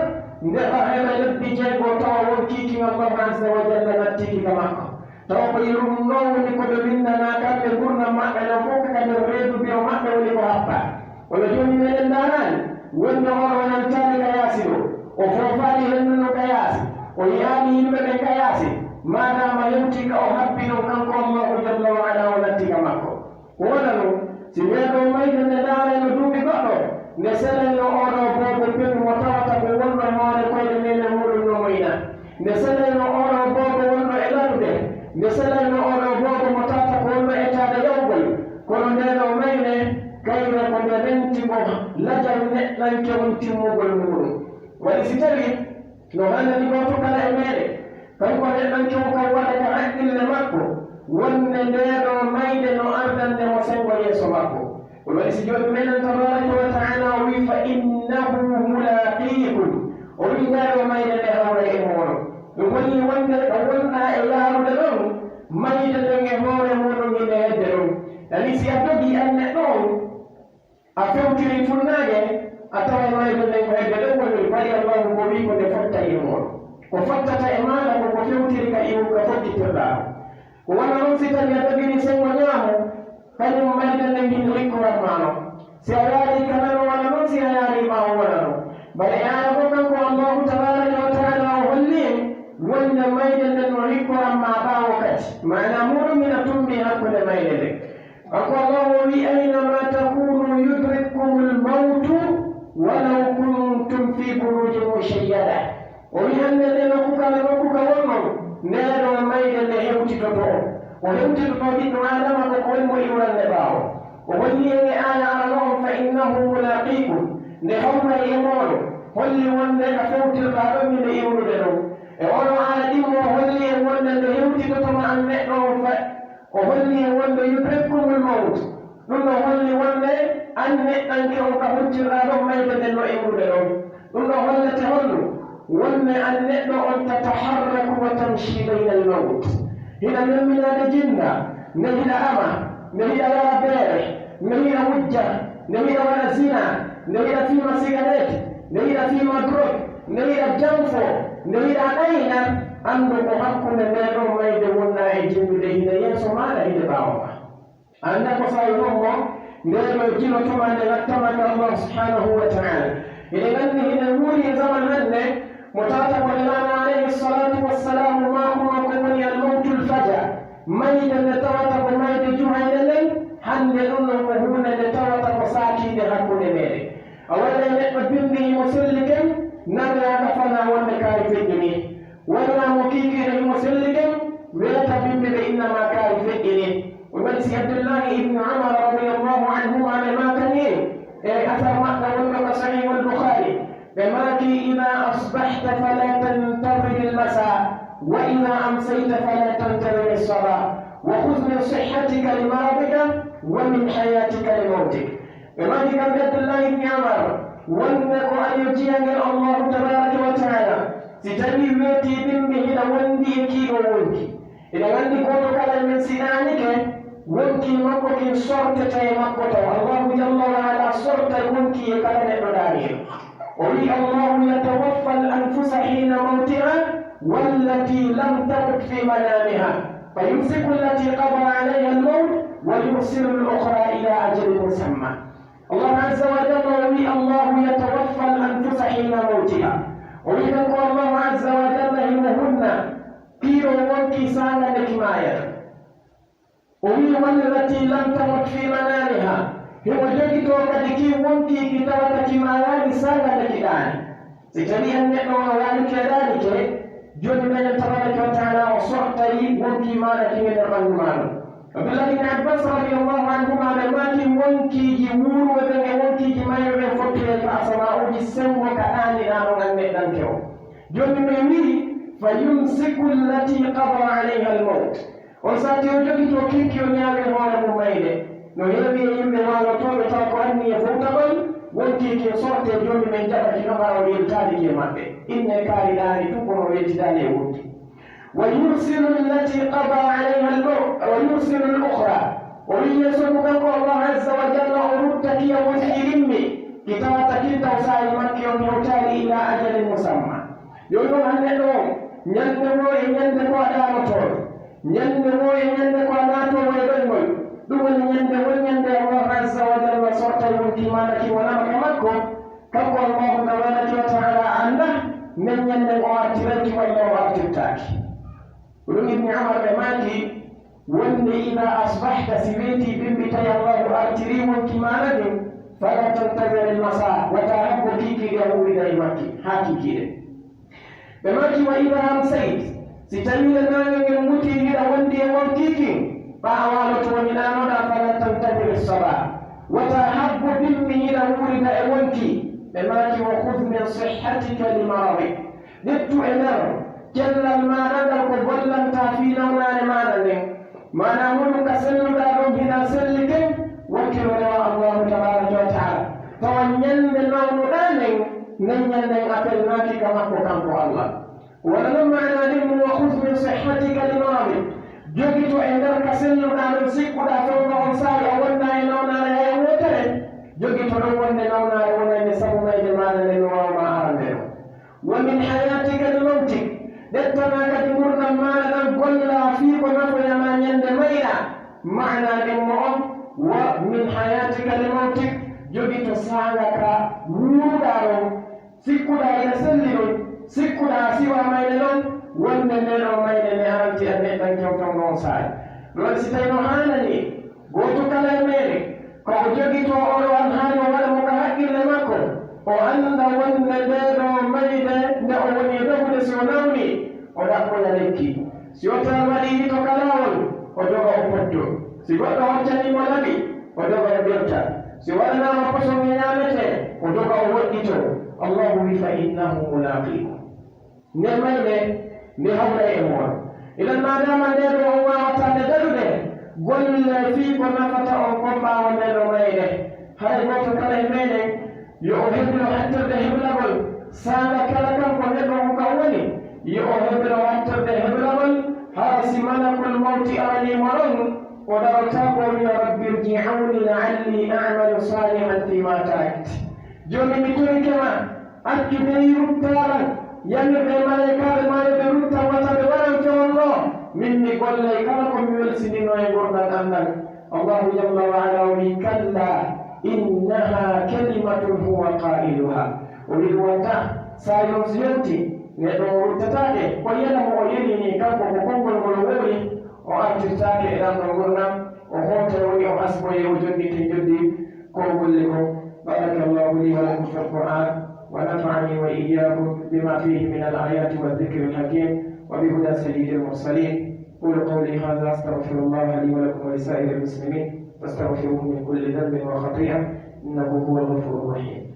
nde ɓa heɓa lebbi jeego tawa wonkii kin Allahu azza wa jalla nattii ki ka makko. Tawa ko yeru ɗun non woni ko ɓe winndanaa kamɓe ngurndan maɓɓe ndan fow ka nder reedu biro maɓɓe woni ko happaa. Kono jooni meɗen ndaaraani wonde on o yantaani ka yaasi ɗoo, o foofaali hendu ndun ka yaasi, o yi'aali yimɓe ɓen ka yaasi, maadaama hewtii ka o habbi ɗon kanko Allahu jalla wa ala o natti ka makko. Ko wano non, si ndee ɗoo mayde nde ndaarayno duuɓi goɗɗo, nde selayno oo ɗoo boobo penu mo tawata ko wonɗo e hoore koyɗe neene muuɗum no moyna. Nde selayno oo ɗoo boobo wonɗo e lanude, nde selayno oo ɗoo boobo mo tawata ko wonɗo e taade yawgol, kono ndee ɗoo mayde, kayre ko nde renti ko lajal neɗɗanke on timmugol muuɗum. Waɗi si tawii no haanani gooto kala e meɗen, kanko neɗɗanke on kan waɗa ka haqqille makko, wonde ndee ɗoo mayde no ardande mo senngo yeeso makko. Ɗun waɗi si Joomi meɗen tabaaraka wa ta'aalaa o wi'i, "Fa innahu mulaaqiikum." O wi'i, "Ndee ɗoo mayde nde hawray e mooɗon." Ɗun woni wonde ko wonɗaa e yaarude ɗon, mayde nden e hoore muuɗum hinde hedde ɗon. Ani si a dogii an neɗɗo on, a fewtirii funnaange, a taway mayde nden ko hedde ɗon woni, bari Allaahu ko wi'i ko nde fottay e mooɗon. Ko fottata e maaɗa ko ko fewtiri ka iwu ka fokkitirɗaa. Ko wano non si tawii a dogirii senngo ñaamo, kañum mayde nden hino rikkoran maa non. Si a yaarii ka nano wano non, si a yaarii ɓaawo wano non. Bari e aaya goo kanko Allaahu tabaaraka wa ta'aalaa o holli en wonde mayde nden no rikkoran maa ɓaawo kadi. Maanaa muuɗum hino tumbii hakkunde mayde nden. Kanko Allaahu o wi'i, "Aynamaa takuunuu yudrikkumul mawtu walaw kuntum fii buruujin mushayyada." O wi'i, "Hannde nde nokku kala nokku ka wonɗon, ndee ɗoo mayde nde hewtitoto on." O hewtitoto ɓiɗɗo Aadama ko ko woni mo iwrande ɓaawo. O holli en e aaya arano on, "Fa innahu mulaaqiikum." Nde hawray e mooɗon, holli wonde ka fewtirɗaa ɗon hinde iwrude ɗon. E oo ɗoo aaya ɗimmo o holli en wonde nde hewtitoto ma an neɗɗo on fa-, o holli en wonde yudrikkumul mawt. Ɗun ɗoo holli wonde an neɗɗanke on ka huccirɗaa ɗon mayde nden no iwrude ɗon. Ɗun ɗoo hollete honɗun? Wonde an neɗɗo on tataharraku wa tamshi baynal mawt. Hiɗa memminaade jinna, nde hiɗa ama, nde hiɗa yara beere, nde hiɗa wujja, nde hiɗa waɗa zina, nde hiɗa fiima sigaret, nde hiɗa fiima drog, nde hiɗa janfoo, nde hiɗa ɗayna, anndu ko hakkunde ndee ɗoo mayde wonɗaa e jinnude hinde yeeso maaɗa, hinde ɓaawo maa. Annda ko sa'i hombo ndee ɗoo jilo tuma nde nattama ka Allah subhanahu wa ta'ala. Hiɗen anndi hiɗen wuuri e zaman hannde mo tawata ko Nelaaɗo alayhi salatu wassalam maakunoo ko woni al mawtul faja. Mayde nde tawata ko mayde juhayɗe nden, hannde ɗun ɗon ko huunde nde tawata ko saakiinde hakkunde meɗen. A waɗay neɗɗo bimbi himo selli ken, nanoyaa ka fanaa wonde kaari feƴƴinii. Walla mo kiikiiɗe himo selli ken, weeta bimbi ɓe inna maa kaari feƴƴinii. O waɗi si Abdullahi ibnu Umar radiyallahu anhuma ɓe maakani en, e asar maɓɓe wonɗo ka Sahihul Bukhari, ɓe maaki, "Idaa asbahta falaa tantadhiril masaa, wa idaa amsayta falaa tantadhiril sabaa." لمرضك ومن حياتك لموتك. Ɓe maaki kamɓe Abdullahi ibn Umar, wonde ko an yo jiyangel Allahu tabaraka wa taala, si tawii weetii bimbi hiɗa wondi e kii ɗoo wonki, hiɗen anndi gooto kala e men si ɗaanike, wonki makko kin sortete e makko taw. Allahu jalla wa ala sortay wonki e kala neɗɗo ɗaaniiɗo. O wi'i, الله يتوفى الأنفس حين موتها والتي لم تمت في منامها فيمسك التي قضى عليها الموت ويرسل الأخرى إلى أجل مسمى. Allahu azza wa jalla o wi'i, الله يتوفى الأنفس حين موتها. O wi'i kanko Allahu azza wa jalla himo hunna kii ɗoo wonki saanga nde ki maayata. O wi'i, والتي لم تمت في منامها. Himo jogitoo kadi kii wonki ki tawata ki maayaali saanga nde ki ɗaani. Si tawii an neɗɗo on a waali keedaani ke, Joomi meɗen tabaraka wa taala o sortay wonki maaɗa ki e nder ɓanndu maaɗa. Abdullahi ibn Abbas radiyallahu anhuma ɓe maaki wonkiiji wuuruɓe ɓen e wonkiiji mayɓe ɓen fottoyay ka asamaa'uuji senngo ka ɗaaniɗaa ɗon an neɗɗanke on. Joomi men wi'i, فيمسك التي قضى عليها الموت. On saa'i o jogitoo kinki o ñaawi hoore mun mayde. No heewi e yimɓe waalotooɓe tawa ko anniye fowtagol, wonki kin sortee Joomi men jaɓa ki no hara o yeltaali ki e maɓɓe. Inne kaari ɗaani tun kono o yeltitaali e wonki. ويرسل التي قضى عليها الموت ويرسل الأخرى. O wi'i yeeso mun kanko Allahu azza wa jalla o rutta ki e wonki ɗimmi, ki tawata kin taw saa'i makki on hewtaali إلى أجل مسمى. Yo ɗum hannde ɗoo, ñande woo e ñande ko a ɗaanotooɗo, ñande woo e ñande ko a naatoowo e ɗoyngol. Ɗum woni ñande woo ñande Allah azza wa jalla sortay wonki maaɗa ki wonama ka makko. Kanko Allahu tabaraka wa taala annda nden ñande o artirayki walla o artirtaaki. Ko ɗum Ibni Umar ɓe maaki, wonde إذا أصبحت si weetii bimbi tawi Allahu artirii wonki maaɗa ndin, فلا تنتظر المساء, wata habbo kiikiiɗe a wuurida e makki haa kiikiiɗe. Ɓe maaki, وإذا أمسيت, si tawii le naange ngen mutii hiɗa wondi e wonki kin, ɓaa a waaloto woni ɗaanoɗaa, فلا تنتظر الصباح, wata habbo bimbi hiɗa wuurida e wonki. Ɓe maaki, وخذ من صحتك لمرضك, ƴettu e nder cellal maaɗa ngal ko gollantaa fii nawnaare maaɗa nden. Maanaa mun ka selluɗaa ɗon hiɗa sellike, wakkilo rewa Allahu tabaraka wa taala. Tawa ñande nawnuɗaa nden, nden ñanden a felnaaki ka makko kanko Allah. Wala non maanaa ɗin mo وخذ من صحتك لمرضك. Jogito e nder ka selluɗaa ɗon sikkuɗaa fewndo on saa'i a wondaa e nawnaare hay wootere. Jogito ɗon wonde nawnaare wonande sabu mayde maaɗa nden no waawa ma arande ɗon. ومن حياتك لموتك. Ƴettanaa kadi ngurndan maaɗa ɗan gollaa fii ko nafoya ma ñande mayɗaa. Maanaa ɗimmo on, ومن حياتك لموتك, jogito saanga ka wuuruɗaa ɗon, sikkuɗaa ina selli ɗon, sikkuɗaa a siwaa mayde ɗon, wonde nde ɗoo mayde nde aranti e neɗɗanke on fewndo on saa'i. Ɗum waɗi si tawii no haanani Gooto kala e meɗen, ko o jogitoo oo ɗoo alhaali, o waɗa mo ka haqqille makko, o annda wonde ndee ɗoo mayde nde o woni e dogude, si o nawnii, o ɗaɓɓoya lekki. Si wota waɗii hito ka laawol, o doga o poddoo. Si goɗɗo hoccanii mo laɓi, o doga o ɓirta. Si waɗanaama poson e ñaametee, o doga o woɗɗitoo. Allahu wi'i, فإنه ملاقيكم. Nde mayde, nde hawray e moɗon. Idan, maadaama ndee ɗoo on waawataa nde daɗude, gollee fii ko nafata on kon ɓaawo ndee ɗoo mayde. Haray gooto kala e meɗen, yo o heblo hattirde heblagol. Saanga kala kanko neɗɗo on ka woni, yo o heblo hattirde heblagol. Hara si malakul mawti aranii mo ɗon, o darotaako, o wi'a, رب ارجعون لعلي أعمل صالحا فيما تركت. Joomi, mi torike ma, accu dey ruttaa lan, yamirɗe malaykaaɓe maa yo ɓe ruttan, wata ɓe waɗan fewndo, min mi gollay kala ko mi welsindinoo e ngurndan an ɗan. Allahu jalla wa ala o wi'i, كلا إنها كلمة هو قائلها. O wi'i, wata, saa yon si yonti, neɗɗo o ruttataake, ko yela mo o yeli nii, kanko ko konngol ngol o wowli, o artirtaake e ɗan ɗoo ngurndan, o hootay woni o hasboyee, o jonngitee njoddi ko o golli kon. بارك الله لي ولكم في القرآن، ونفعني وإياكم بما فيه من الآيات والذكر الحكيم، وبهدى سيد المرسلين. قولوا قولي هذا، أستغفر الله لي ولكم ولسائر المسلمين، فاستغفروه من كل ذنب وخطيئة، إنه هو الغفور الرحيم.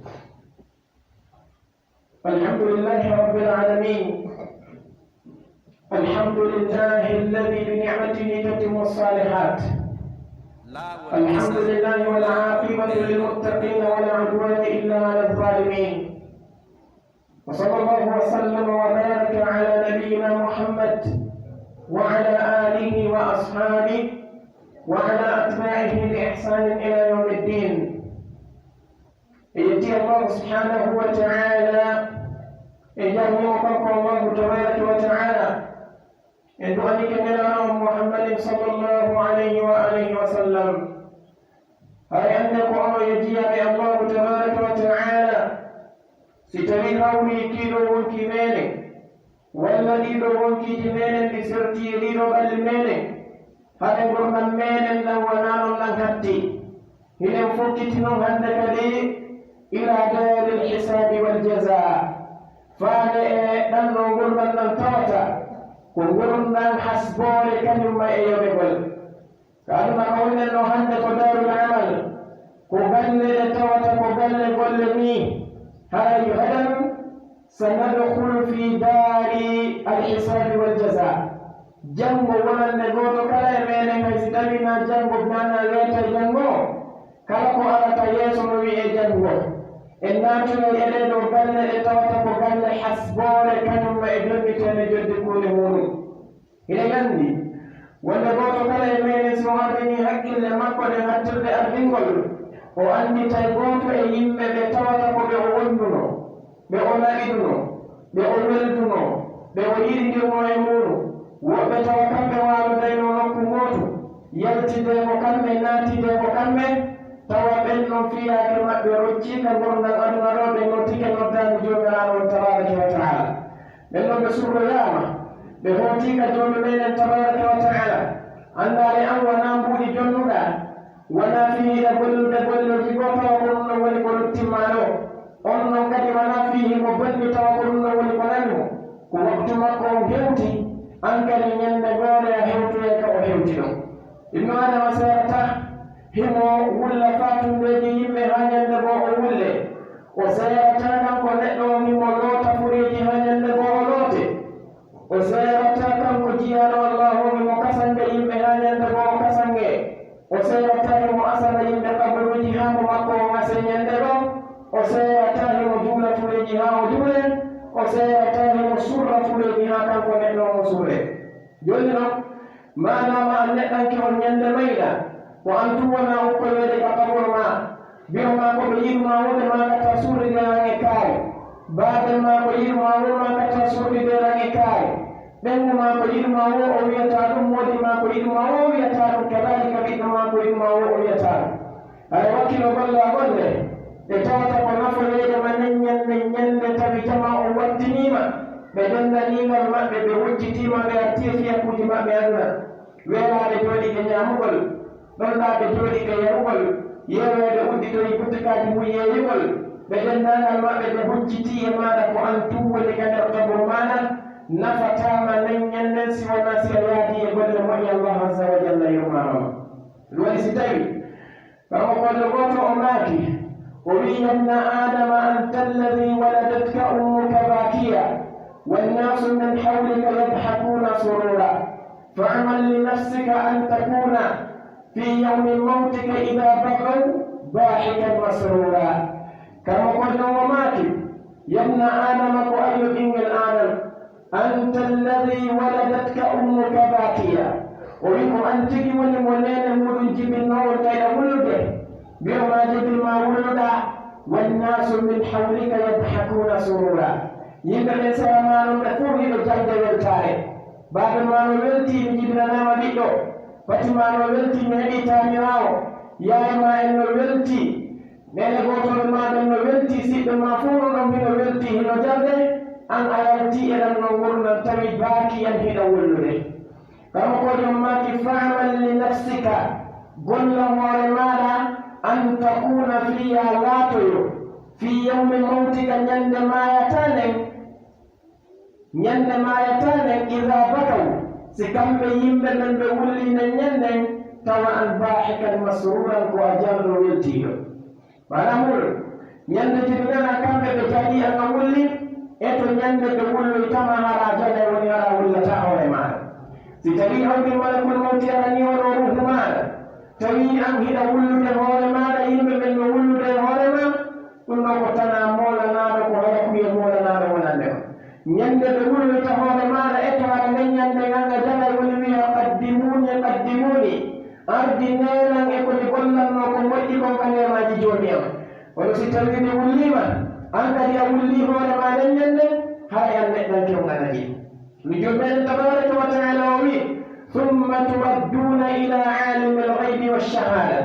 الحمد لله رب العالمين. الحمد لله الذي بنعمته تتم الصالحات. الحمد لله والعاقبة للمتقين ولا عدوان إلا على الظالمين. وصلى الله وسلم وبارك على نبينا محمد وعلى آله وأصحابه وعلى أتباعه بإحسان إلى يوم الدين. En yetti Allahu subhanahu wa ta'ala, en jarnii mo kanko Allahu tabaraka wa ta'ala, en du'anike Nelaaɗo on Muhammadin sallallahu alayhi wa alihi wa sallam. Haray annden ko onon yo jiyaaɓe Allahu tabaraka wa ta'ala, si tawii hawrii kii ɗoo wonkii meenen, walla ɗii ɗoo wonkiiji meenen ɗi sertii e ɗii ɗoo ɓalli meenen, hade ngurndan meenen ɗan wanaa non ɗan hatti. Hiɗen fokkiti non hannde kadi ilaa daaril hisaabi wal jazaa, faade e ɗan ɗoo ngurndan ɗan tawata ko ngurndan hasboore kañum ma e yoɓegol. Ka aduna ka wonɗen ɗoo hannde ko daarul amal, ko galle ɗe tawata ko galle golle nii. Haray gadan sanadkhulu fi daari alhisaabi wal jazaa. Janngo wonande gooto kala e meenen, hay si tawii naa janngo, maanaa weeta e janngo, kala ko arata yeeso no wi'ee janngo. En naatoyay e ɗee ɗoo galle ɗe tawata ko galle hasboore, kañum ma e jonniteende jodde kuuɗe muuɗum. Hiɗen anndi wonde gooto kala e meɗen, si o ardinii hakkille makko nden hattirde ardingol, o annditay gooto e yimɓe ɓe tawata ko ɓe o wondunoo, ɓe o naɓidunoo, ɓe o weldunoo, ɓe o yiɗindirnoo e muuɗum. Woɓɓe tawa kamɓe waalodaynoo nokku ngootu, yaltidee ko kamɓe, naatidee ko kamɓe, tawa ɓen non fiyaake maɓɓe roccii ka ngurndan aduna ɗoo, ɓe noddike noddaandu Joomiraaɗo on tabaaraka wa ta'aala. Ɓen non ɓe surroyaama, ɓe hootii ka Joomi meɗen tabaaraka wa ta'aala. Anndaale an wanaa mbuuɗi jonnuɗaa, wanaa fii hiɗa gollude golleeji goo tawa ko ɗun ɗon woni ko luttii maa ɗoo. On non kadi wanaa fii himo bonni tawa ko ɗun ɗon woni ko nani mo. Ko waktu makko on hewti, an kadi ɲannde goore a hewtoyay ka o hewti ɗon. Ibnu Aadama seerataa, himo wulla faa tunndeeji yimɓe haa ɲannde goo o wullee. O seerataa kanko neɗɗo on himo loota fureeji haa ɲannde goo o lootee. O seerataa kanko jiyaaɗo Allaahu on himo kasange yimɓe haa ɲannde goo o kasangee. O seerataa himo asana yimɓe kaburuuji haa mo makko on asee ɲannde ɗon. O seerataa himo juula fureeji haa o juulee. O seerataa himo surra fureeji haa kanko neɗɗo on o surree. Jooni non, maadaama an neɗɗanke on ɲannde mayɗaa, ko an tun wonaa ukkoyeede ka kaburu maa. Bi'o maa ko ɓe yiɗu maa woo ɓe maakataa surride lan e kaari. Baaben maa ko yiɗu maa woo maakataa surride lan e kaari. Ɓeyngu maa ko yiɗu maa woo o wi'ataa ɗun, moodi maa ko yiɗu maa woo o wi'ataa ɗun, kadaalika ɓiɗɗo maa ko yiɗu maa woo o wi'ataa ɗun. Hara wakkilo gollaa golle ɗe tawata ko nafoyeede ma nden ɲan-, nden ɲannde tawi jamaa on wattinii ma, ɓe denndaningal maɓɓe, ɓe hujjitii ma, ɓe artii e fiyakuuji maɓɓe aduna. Weelaaɓe jooɗike ɲaamugol, ɗonɗaaɓe jooɗike yarugol, yeeweeɓe udditoyi buttikaaji mun yeeyugol, ɓe denndaangal maɓɓe ɓe hujjitii e maaɗa ko an tun woni ka nder kaburu maaɗa, nafataa ma nden ɲan-, nden si wanaa si a yaadii e golle moƴƴe Allaahu Azza wa Jalla yurmaama ma. Ɗun waɗi si tawii Kanko goɗɗo gooto o maaki, o wi'i: يا ابن آدم أنت الذي ولدتك أمك باكيا والناس من حولك يضحكون سرورا فاعمل لنفسك أن تكون في يوم موتك إذا بكوا ضاحكا مسرورا. Kanko goɗɗo on o maaki, يا ابن آدم, ko an yo ɓinngel Aadama, أنت الذي ولدتك أمك باكيا. O wi'i ko an tigi woni mo neene muuɗum jibinnoo on tawi ɗa wullude. Bi'o maa jibin maa wulluɗaa. والناس من حولك يضحكون سرورا. Yimɓe ɓen sera maa ɗon ɓe fow hiɓe jalde weltaare. Baaben maa no weltii mi jibinanaama ɓiɗɗo. Pati maa no weltii mi heɓii taaniraawo. Yaaye maa en no weltii. Neene gootooɓe maa ɓen no weltii, siɓɓe maa fow no ɗon hino weltii, hino jalde, an a yaltii e ɗan ɗon ngurndan tawi baakiyan hiɗa wullude. Kanko goɗɗo on maaki: فاعمل لنفسك, golla hoore maaɗa, أن تكون, fii yo a laatoyo, في يوم موتك, ɲande maayataa nden, Ɲande maayataa nden, إذا بكوا, si kamɓe yimɓe ɓen ɓe wullii nden ɲanden, tawa an ضاحكا مسرورا, ko a jalɗo weltiiɗo. Maanaa mun, ɲande jibinanaa kamɓe ɓe jalii an a wulli, e to ɲande ɓe wulloyta ma hara a jalay woni hara a wullataa hoore maaɗa. Si tawii hawri malakul mawti aranii hono ruuhu maaɗa, Tawi an hiɗa wullude hoore maaɗa, yimɓe ɓen no wullude e hoore maa, ɗun ɗoo ko tanaa moolanaaɗo, ko halakuyee moolanaaɗo wonande ma. Ñande ɓe wulloyta hoore maaɗa, e to aɗa nden ñande ngan a jaɓay woni wi'a, "Qaddimuuni, qaddimuuni." Ardinee lan e ko mi gollannoo ko moƴƴi kon ka neemaaji Joomi an. Kono si tawii ɓe wullii ma, an kadi a wullii hoore maa nden ñande, haray an neɗɗanke on a naƴii. No Joomi men tabaaraka wa ta'aala o wi'i, "Thumma turadduuna ilaa aalimil ghaybi wash-shahaada."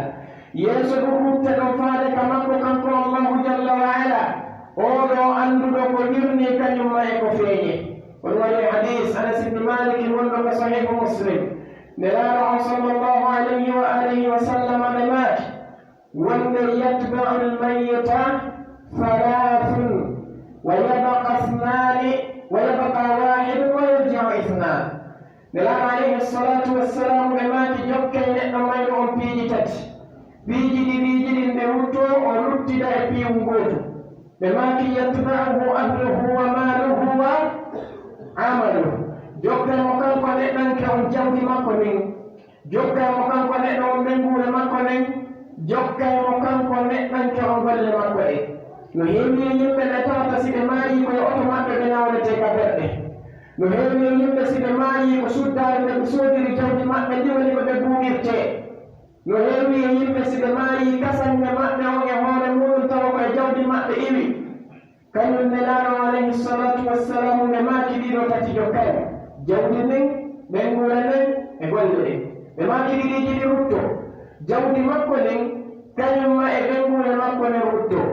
Yeeso ɗun rutteɗon faade ka makko kanko Allaahu jalla wa ala, oo ɗoo annduɗo ko wirnii kañun maa e ko feeñi. Ko ɗun waɗi e hadiis Anas ibn Maalik wonɗo ka Sahiihu Muslim. Nelaaɗo on sallallahu alayhi wa aalihi wa sallam ɓe maaki, wonde, "Yatba'ul mayyita thalaathun, wa yabqa ithnaani, wa yabqa waahidun, wa yarji'u ithnaan." Nelaaɗo alayhi salaatu wassalaamu ɓe maaki, jokkay neɗɗo mayɗo on piiji tati. Piiji ɗiɗi ɗin ɗe ruttoo, o luttida e piiwu gootu. Ɓe maaki, "Yatba'uhu ahluhu wa maaluhu wa amaluhu." Jokkay mo kanko neɗɗanke on jawdi makko ndin. Jokkay mo kanko neɗɗo on ɓeynguure makko nden. Jokkay mo kanko neɗɗanke on golle makko ɗen. No heewi e yimɓe ɓe tawata si ɓe maayii ko e oto maɓɓe ɓe nawletee ka berɗe. No heewi e yimɓe si ɓe maayii ko suddaare nde ɓe soodiri jawdi maɓɓe ndin woni ko ɓe buuɓirtee. No heewi e yimɓe si ɓe maayii kasanɗe maɓɓe on e hoore muuɗun tawa ko e jawdi maɓɓe iwi. Kañun Nelaaɗo alayhi salaatu wassalaamu ɓe maaki ɗii ɗoo tati jokkay, jawdi ndin, ɓeynguure nden, e golle ɗen. Ɓe maaki ɗiɗi ɗin ruttoo, jawdi makko ndin, kañun maa e ɓeynguure makko nden ruttoo.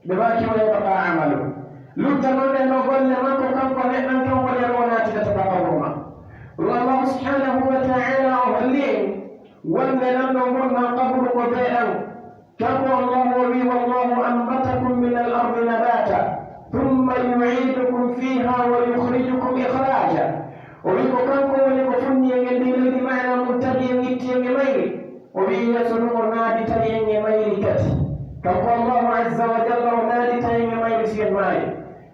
Ɓe maaki wa yabqa amaluhu. Lutta non ɗen ɗoo golle makko kanko neɗɗanke on ko ɗen o naatidata ka qabru maa. Ɗun Allaahu subhaanahu wa ta'aala o holli en wonde non ɗoo ngurndan qabru ko beeɗan. Kanko Allaahu o wi'i, "Wallaahu anbatakum minal ardi nabaata, thumma yu'iidukum fiihaa wa yukhrijukum ikhraaja." O wi'i ko kanko woni ko funni en e ndii leydi, maanaa mun tagi en, itti en e mayri. O wi'i yeeso ɗun o naaditay en e mayri kadi. Kanko Allaahu azza wa jalla o naaditay en e mayri si en maayi.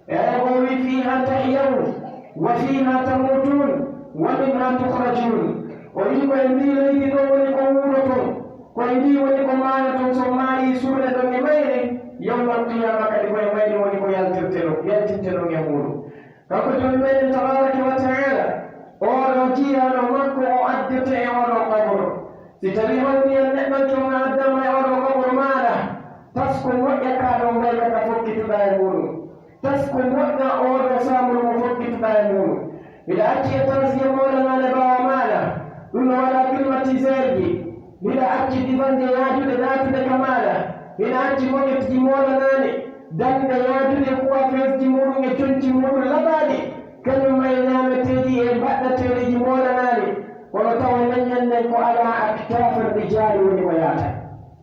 E aya goo o wi'i, "Fiihaa tahyawna, wa fiihaa tamuutuuna, wa minhaa tukhrajuun." O wi'i ko e ndii leydi ɗoo woni ko wuuroton, ko e ndii woni ko maayoton, si on maayii surre ɗon e mayri, yawmal qiyaama kadi ko e mayri woni ko yaltirte ɗon, yaltinte ɗon e muuɗun. Kanko Joomi meɗen tabaaraka wa ta'aala, oo ɗoo jiyaaɗo makko o addete e oo ɗoo qabru. Si tawii hawni en neɗɗanke on a addaama e oo ɗoo qabru maaɗa, taskoo moƴƴa ka ɗon gayka ka fokkituɗaa e muuɗun. Taskoo moƴƴa oo ɗoo saamuru mo fokkituɗaa e muuɗun. Hiɗa acci étage je moolanaaɗe ɓaawo maaɗa, ɗun no waɗaa climatiseur ji. Hiɗa acci divan je yaajuɗe naatuɗe ka maaɗa. Hiɗa acci moquette ji moolanaaɗe, danɗe yaajuɗe, coiffeuse ji muuɗun e conci muuɗun laɓaaɗi, kañun maa e ñaameteeɗi e baɗɗateeɗi ji moolanaaɗi. Kono tawa nden ñannden ko alaa ak-, kaafirɗi jaari woni ko yaata.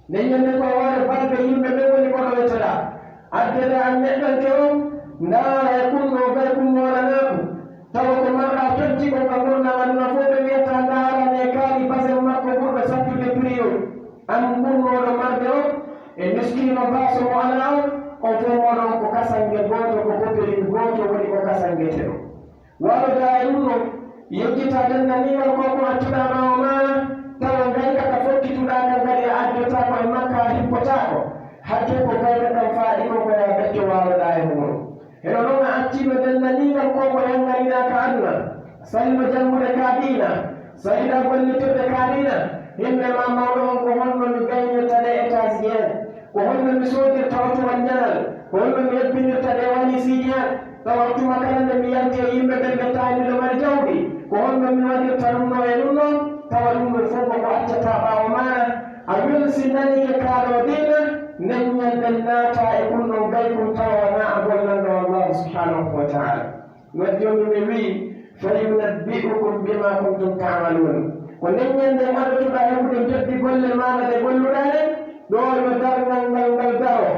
Nden ñande ko e hoore balbe yimɓe ɓen woni ko ɗowetoɗaa. Addete an neɗɗanke on, ndaara e kun ɗoo gaykun moolanaaku. Tawa ko marɗaa conci kon ka ngurndan aduna fow, ɓe wi'ata, "Ndaaranee kaari basen makko ɓurɗo sattude prix on." An ngurnooɗo marde on, e miskiino baaso mo alaa on, on fow mooɗon ko kasange gooto, ko poperin gooto woni ko kasangeteɗon. Waaloɗaa e ɗun ɗon, yejjitaa denndaningal ko ko accuɗaa ɓaawo maaɗa, tawa ngayka ka fokkituɗaa kan kadi a addotaako e makka, a hippotaako. Hakkee ko ngayka kan faaɗi kon ko yaa becco waaloɗaa e muuɗun. Heno non a acciino denndaningal ko ko yanganiɗaa ka aduna, salino janngude ka diina, saliɗaa gollitirde ka diina, himɓe maa mawɗo on ko honno mi gaynirta ɗee étage ji en? Ko honno mi soodirta otuwal njanal? Ko honno mi ebbinirta ɗee waliisiiji an? Tawa tuma kala nde mi yalti e yimɓe ɓen ɓe tawi miɗo mari jawdi, ko honno mi waɗirta ɗun ɗoo e ɗun ɗon? Tawa ɗun ɗon fow ko ko accataa ɓaawo maaɗa. A welsinanike kaa ɗoo diina, nden ñannden naataa e kun ɗon gaykun tawa wanaa a gollanɗo Allaahu subhaanahu wa ta'aala. Waddi on ɗun e wi'i, "Fa yunabbi'ukum bimaa kuntum ta'maluun." Ko nden ñannden adotoɗaa heɓude joddi golle maaɗa ɗe golluɗaa ɗen, ɗoo yo darngal ngal ngal daro.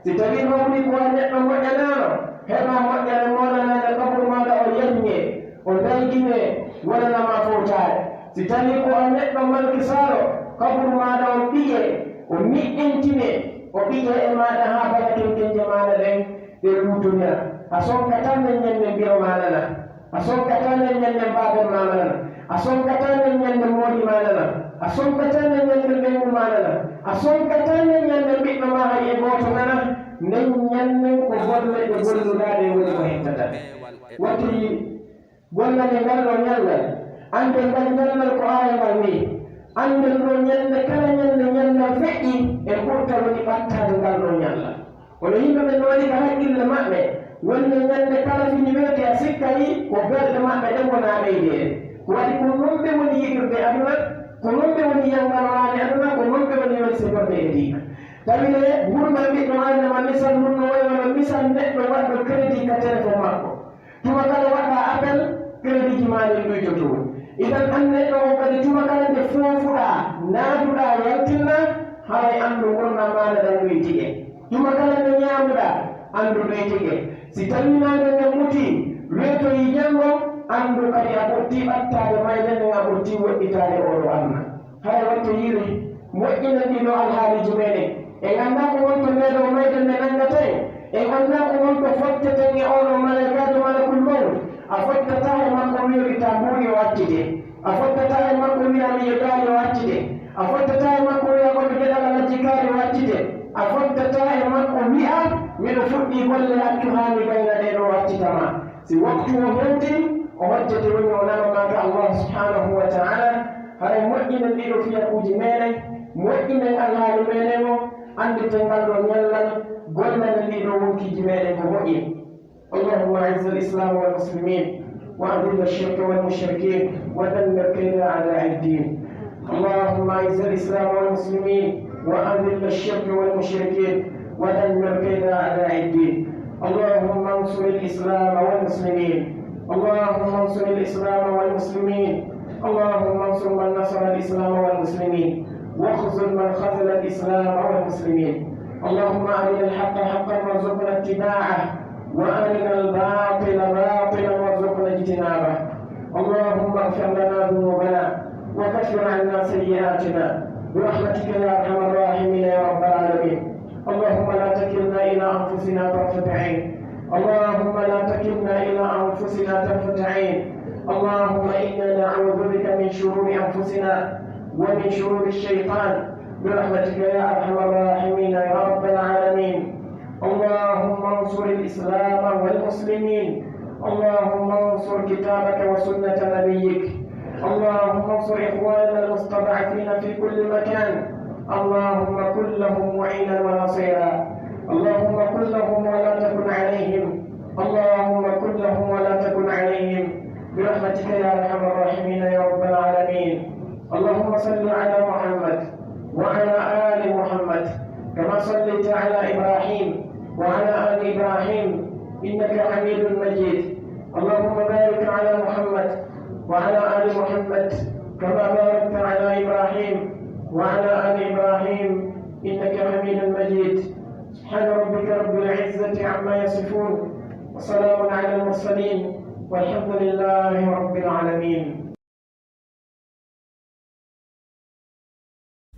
Si tawii hawri ko a neɗɗo moƴƴanaano, heɓaa moƴƴere moolanande qabru maaɗa, o yaññee, o dayginee, wonana ma fowtaare. Si tawii ko a neɗɗo malkisaaɗo, qabru maaɗa on ɓiyee, o ni'intinee, o ɓiyee e maaɗa haa bala kenkenje maaɗa ɗen ɗe luutonira. A sonkataa nden ñannden biro maa nana. A sonkataa nden ñannden baaben maa nana. A sonkataa nden ñannden moodi maa nana. A sonkataa nden ñande ɓeyngu maa nana. A sonkataa nden ñande ɓiɗɗo maa hay e gooto nana. Nden ñannen ko golle ɗe golluɗaa ɗen woni ko hettata. Watti gollane ngal ɗoo ñallal. Annden ngal ñallal ko aaya ngal wi'i. Annden ɗoo ñande kala ñande ñallal feƴƴi, e ɓurta woni ɓattaade ngal ɗoo ñallal. Kono yimɓe ɓen no waɗi ka hakkille maɓɓe, wonde ñande kala fini weeti a sikkay ko belɗe maɓɓe ɗen wona ɓeydeede. Ko waɗi ko non ɓe woni yiɗirde aduna, ko non ɓe woni yanganoraade aduna, ko non ɓe woni welsinorde e diina. Tawi le, ngurndan ɓiɗɗo Aadama, misal mun no wayi wano misal neɗɗo waɗɗo crédit ka telefon makko. Tuma kala waɗɗaa appel, crédit ji maa ɗin ɗuytoto. Idan an neɗɗo on kadi, tuma kala nde foofuɗaa, naaduɗaa, yaltinɗaa, haray anndu ngurndan maaɗa ɗan ɗuytike. Tuma kala nde ñaamuɗaa, anndu ɗuytike. Si tawii naange ngen mutii, weetoyii janngo, anndu kadi a ɓurtii ɓattaade mayde nden, a ɓurtii woɗɗitaade oo ɗoo aduna. Hara watte yiiri, moƴƴinen ɗii ɗoo alhaaliiji meɗen. En anndaa ko wonto ndee ɗoo mayde nde nanngatee. En anndaa ko wonto fotteten e oo ɗoo malaykaajo malakul mawt. A fottataa e makko wi'a mi taa mbuuɗi o accite. A fottataa e makko wi'a mi yeɗaali o accite. A fottataa e makko wi'a ko mi geɗal alhaji kaari o accite. A fottataa e makko wi'a miɗo fuɗɗii golle accu haa mi gayna ɗee ɗoo o accita ma. Si waktu on hewtii, o hojjete woni o nano maa ka Allah subhanahu wa ta'ala, haray moƴƴinen ɗii ɗoo fiyakuuji meɗen, moƴƴinen alhaali meɗen on, annditen ngal ɗoo ñallal, gollanen ɗii ɗoo wonkiiji meɗen ko moƴƴi. اللهم أعز الإسلام والمسلمين، وأذل الشرك والمشركين، ودمر كيد أعداء الدين. اللهم أعز الإسلام والمسلمين، وأذل الشرك والمشركين، ودمر كيد أعداء الدين. اللهم انصر الإسلام والمسلمين. اللهم انصر الإسلام والمسلمين. اللهم انصر من نصر الإسلام والمسلمين، واخذل من خذل الإسلام والمسلمين. اللهم أرنا الحق حقا وارزقنا اتباعه، وأرنا الباطل باطلا وارزقنا اجتنابه. اللهم اغفر لنا ذنوبنا وكفر عنا سيئاتنا برحمتك يا أرحم الراحمين يا رب العالمين. اللهم لا تكلنا إلى أنفسنا طرفة عين. اللهم لا تكلنا إلى أنفسنا طرفة عين. اللهم إنا نعوذ بك من شرور أنفسنا ومن شرور الشيطان برحمتك يا أرحم الراحمين يا رب العالمين. اللهم انصر الإسلام والمسلمين. اللهم انصر كتابك وسنة نبيك. اللهم انصر إخواننا المستضعفين في كل مكان. اللهم كن لهم معينا ونصيرا. اللهم كن لهم ولا تكن عليهم. اللهم كن لهم ولا تكن عليهم برحمتك يا أرحم الراحمين يا رب العالمين. اللهم صل على محمد وعلى آل محمد كما صليت على إبراهيم وعلى آل إبراهيم إنك حميد مجيد. اللهم بارك على محمد وعلى آل محمد كما باركت على إبراهيم وعلى آل إبراهيم إنك حميد مجيد. سبحان ربك رب العزة عما يصفون وسلام على المرسلين والحمد لله رب العالمين.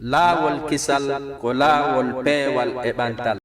Laawol kisal ko laawol peewal e ɓantal.